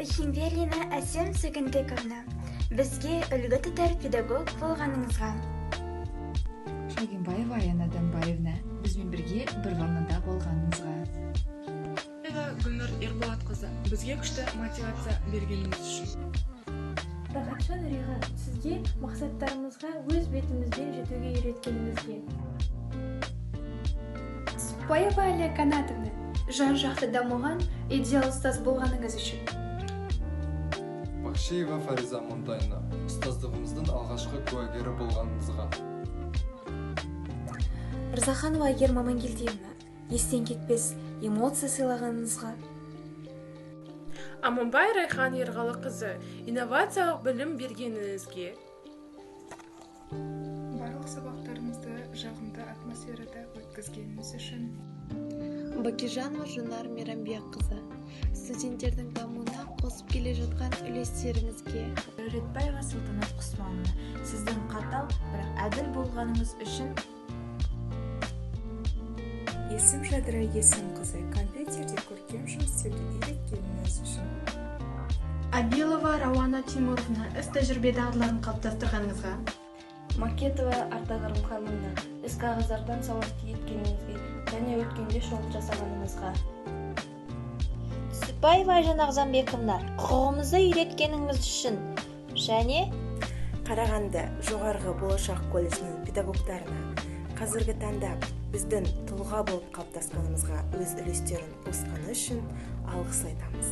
Рахимберлина Әсем Сөгіндіковна, бізге үлгі тұтар педагог болғаныңызға. Шагимбаева Аяна Дамбаевна, бізбен бірге бір волнада болғаныңызға. Гүлнұр Ерболатқызы, бізге күшті мотивация бергеніңіз үшін. Рахатжан Риға, сізге мақсаттарымызға өз бетімізбен жетуге үйреткеніңізге. Түсіпбаева Әлия Канатовна, жан жақты дамыған идеал ұстаз болғаныңыз үшін. Бақшиева Фариза Монтайна, ұстаздығымыздың алғашқы куәгері болғаныңызға. Рзаханова Әйгерім Амангелдиевна, естен кетпес эмоция сыйлағаныңызға. Аманбай Райхан Ерғалықызы, инновациялық білім бергеніңізге. Барлық сабақтарымызды жағымды атмосферада өткізгеніңіз үшін. Бакижанова Жанар Мейрамбекқызы, студенттердің дамуына қосып келе жатқан үлестеріңізге. Дәулетбаева Салтанат Құсмановна, сіздің қатал, бірақ әділ болғаныңыз үшін. Есім Жадыра Есімқызы, компьютерде көркем жұмыс істеуді үйреткеніңіз үшін. Абилова Рауана Тимуровна, іс тәжірибе дағдыларын қалыптастырғаныңызға. Макетова Ардақ Ырымхановна, іс қағаздардан сауатты еткеніңізге және өткенде шолу жасағаныңызға. Түсіпбаева Айжан Ағзамбековна, құқығымызды үйреткеніңіз үшін және Қарағанды жоғарғы болашақ колледжінің педагогтарына қазіргі таңда біздің тұлға болып қалыптасқанымызға өз үлестерін қосқаны үшін алғыс айтамыз.